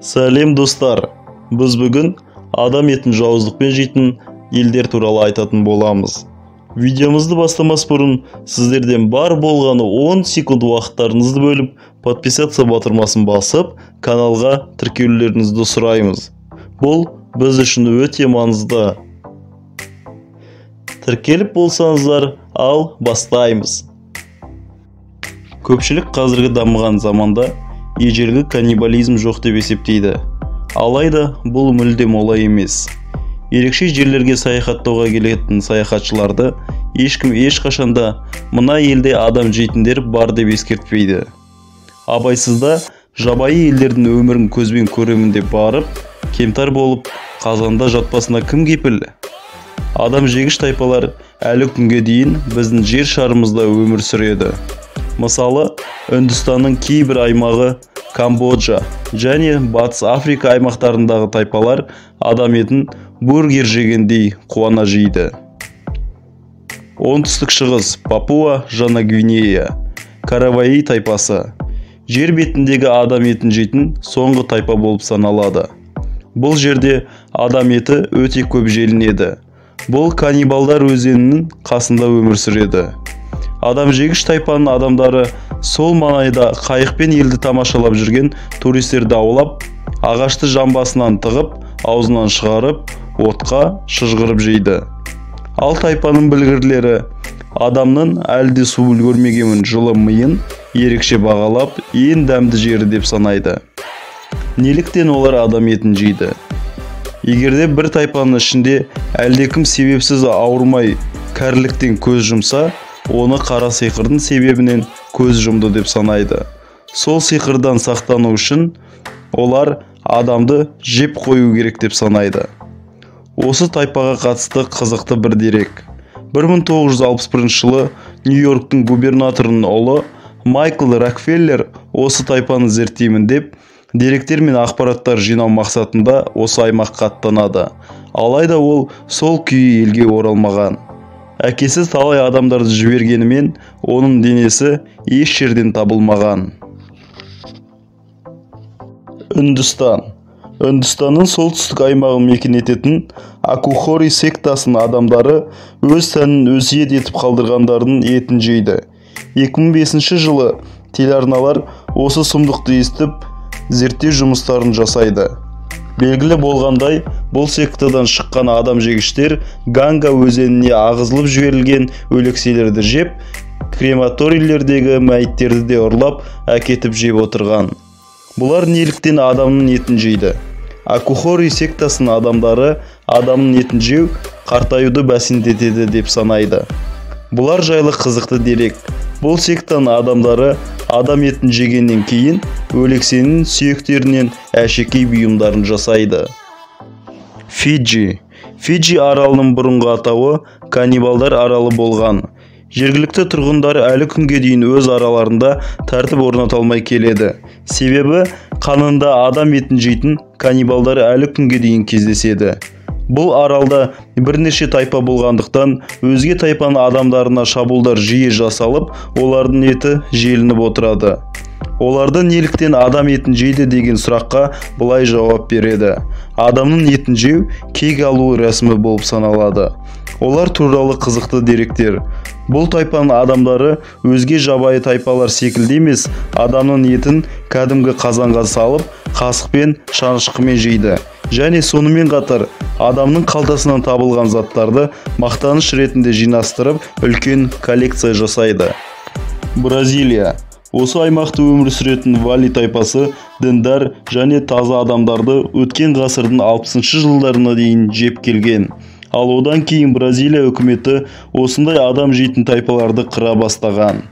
Сәлем достар! Біз бүгін адам етін жауыздықпен жейтін елдер туралы айтатын боламыз. Видеомызды бастамас бұрын сіздерден бар болғаны 10 секунд уақыттарыңызды бөліп, подписаться батырмасын басып, каналға тіркелулеріңізді сұраймыз. Бұл біз үшін өте маңызды. Тіркеліп болсаңыздар, ал бастаймыз. Көпшілік қазіргі дамыған заманда ежелгі каннибализм жоқ деп есептейді. Алайда бұл мүлдем олай емес. Ерекше жерлерге саяхаттауға келетін саяхатшыларды ешкім ешқашанда мына елде адам жейтіндер бар деп ескертпейді. Абайсызда жабайы елдердің өмірін көзбен көремін деп барып, кемтар болып қазанда жатпасына кім кепіл? Адам жегіш тайпалар әлі күнге дейін біздің жер шарымызда өмір сүреді. Мысалы, Үндістанның кейбір аймағы, Камбоджа және Батыс Африка аймақтарындағы тайпалар адам етін бургер жегендей қуана жейді. Оңтүстік шығыс Папуа Жаңа Гвинея Караваи тайпасы жер бетіндегі адам етін жейтін соңғы тайпа болып саналады. Бұл жерде адам еті өте көп желінеді. Бұл каннибалдар өзенінің қасында өмір сүреді. Адам жегіш тайпаның адамдары сол маңайда қайықпен елді тамашалап жүрген туристерді аулап, ағашты жамбасынан тығып, аузынан шығарып, отқа шыжғырып жейді. Ал тайпаның білгірлері адамның әлі де су үлгермеген жылы миын ерекше бағалап, ең дәмді жері деп санайды. Неліктен олар адам етін жейді? Егерде бір тайпаның ішінде әлдекім себепсіз ауырмай кәріліктен көз жұмса, оны қара сиқырдың себебінен көз жұмды деп санайды. Сол сиқырдан сақтану үшін олар адамды жеп қою керек деп санайды. Осы тайпаға қатысты қызықты бір дерек. 1961 жылы Нью-Йорктың губернаторының ұлы Майкл Рокфеллер осы тайпаны зерттеймін деп, деректер мен ақпараттар жинау мақсатында осы аймаққа аттанады. Алайда ол сол күйі елге оралмаған. Әкесі талай адамдарды жібергенімен, оның денесі еш жерден табылмаған. Үндістан. Үндістанның солтүстік аймағын мекен ететін Акухори сектасының адамдары өз тәнін өсиет етіп қалдырғандардың етін жейді. 2005 жылы телеарналар осы сұмдықты естіп, зерттеу жұмыстарын жасайды. Белгілі болғандай, бұл сектадан шыққан адам жегіштер Ганга өзеніне ағызылып жіберілген өлекселерді жеп, крематорийлердегі мәйіттерді де ұрлап әкетіп жеп отырған. Бұлар неліктен адамның етін жейді? Акухори сектасының адамдары адамның етін жеу қартаюды бәсеңдетеді деп санайды. Бұлар жайлы қызықты дерек. Бұл сектаның адамдары адам етін жегеннен кейін өлексенің сүйектерінен әшекей бұйымдарын жасайды. Фиджи. Фиджи аралының бұрынғы атауы каннибалдар аралы болған. Жергілікті тұрғындар әлі күнге дейін өз араларында тәртіп орната алмай келеді. Себебі қанында адам етін жейтін каннибалдар әлі күнге дейін кездеседі. Бұл аралда бірнеше тайпа болғандықтан өзге тайпаның адамдарына шабуылдар жиі жасалып, олардың еті желініп отырады. Оларды неліктен адам етін жейді деген сұраққа былай жауап береді. Адамның етін жеу кек алу рәсімі болып саналады. Олар туралы қызықты деректер. Бұл тайпаның адамдары өзге жабайы тайпалар секілді емес, адамның етін кәдімгі қазанға салып, қасықпен, шанышқымен жейді. Және сонымен қатар адамның қалтасынан табылған заттарды мақтаныш ретінде жинастырып, үлкен коллекция жасайды. Бразилия. Осы аймақты өмір сүретін Вали тайпасы діндар және таза адамдарды өткен ғасырдың 60 жылдарына дейін жеп келген. Ал одан кейін Бразилия үкіметі осындай адам жейтін тайпаларды қыра бастаған.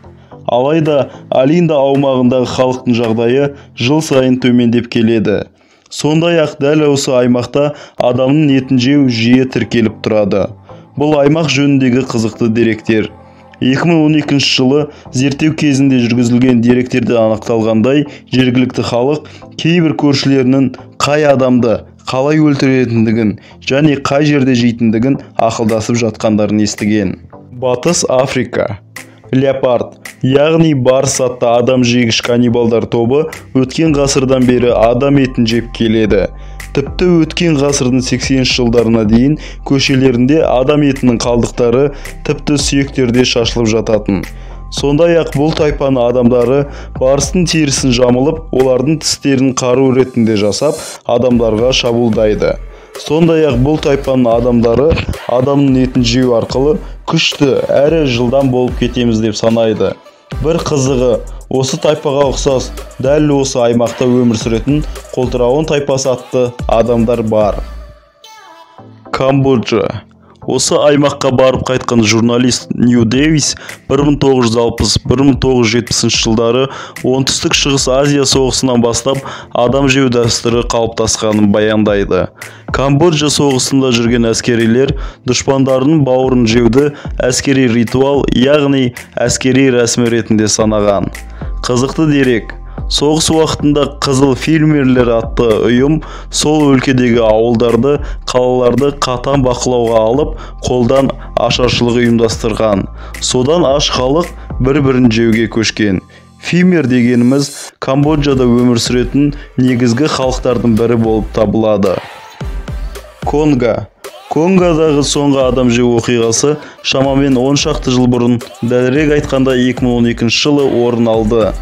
Алайда Олинда аумағындағы халықтың жағдайы жыл сайын төмендеп келеді. Сондай-ақ дәл осы аймақта адамның етін жеу жиі тіркеліп тұрады. Бұл аймақ жөніндегі қызықты деректер. 2012 жылы зерттеу кезінде жүргізілген деректерде анықталғандай, жергілікті халық кейбір көршілерінің қай адамды қалай өлтіретіндігін және қай жерде жейтіндігін ақылдасып жатқандарын естіген. Батыс Африка. Леопард, яғни барс атты адам жегіш каннибалдар тобы өткен ғасырдан бері адам етін жеп келеді. Тіпті өткен ғасырдың 80 жылдарына дейін көшелерінде адам етінің қалдықтары, тіпті сүйектерде шашылып жататын. Сондай-ақ бұл тайпаның адамдары барыстың терісін жамылып, олардың тістерін қару ретінде жасап, адамдарға шабуылдайды. Сондай-ақ бұл тайпаның адамдары адамның етін жеу арқылы күшті әрі жылдам болып кетеміз деп санайды. Бір қызығы, осы тайпаға ұқсас дәл осы аймақта өмір сүретін қолтырауын тайпасы атты адамдар бар. Камбоджа. Осы аймаққа барып қайтқан журналист Нью Дэвис 1960-1970 жылдары Оңтүстік Шығыс Азия соғысынан бастап адам жеу дәстүрі қалыптасқанын баяндайды. Камбоджа соғысында жүрген әскерилер дұшпандарының бауырын жеуді әскери ритуал, яғни әскери рәсім ретінде санаған. Қызықты дерек. Соғыс уақытында Қызыл фермерлер атты ұйым сол өлкедегі ауылдарды, қалаларды қатаң бақылауға алып, қолдан ашаршылық ұйымдастырған. Содан аш халық бір-бірін жеуге көшкен. Фермер дегеніміз Камбоджада өмір сүретін негізгі халықтардың бірі болып табылады. Конго. Конгодағы соңғы адам жеу оқиғасы шамамен 10 шақты жыл бұрын, дәлірек айтқанда 2012 жылы орын алды.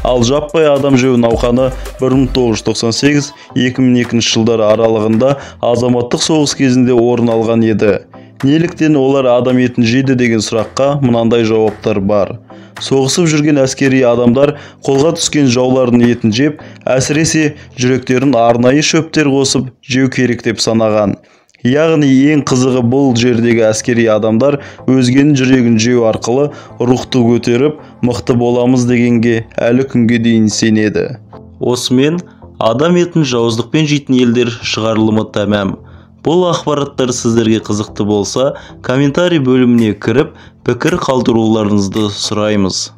Ал жаппай адам жеу науқаны 1998-2002 жылдары аралығында азаматтық соғыс кезінде орын алған еді. Неліктен олар адам етін жейді деген сұраққа мынандай жауаптар бар. Соғысып жүрген әскери адамдар қолға түскен жаулардың етін жеп, әсіресе жүректерін арнайы шөптер қосып жеу керек деп санаған. Яғни ең қызығы бұл жердегі әскери адамдар өзгенің жүрегін жеу арқылы рухты көтеріп, мықты боламыз дегенге әлі күнге дейін сенеді. Осымен адам етін жауыздықпен жейтін елдер шығарылымы тәмам. Бұл ақпараттар сіздерге қызықты болса, комментарий бөліміне кіріп, пікір қалдыруларыңызды сұраймыз.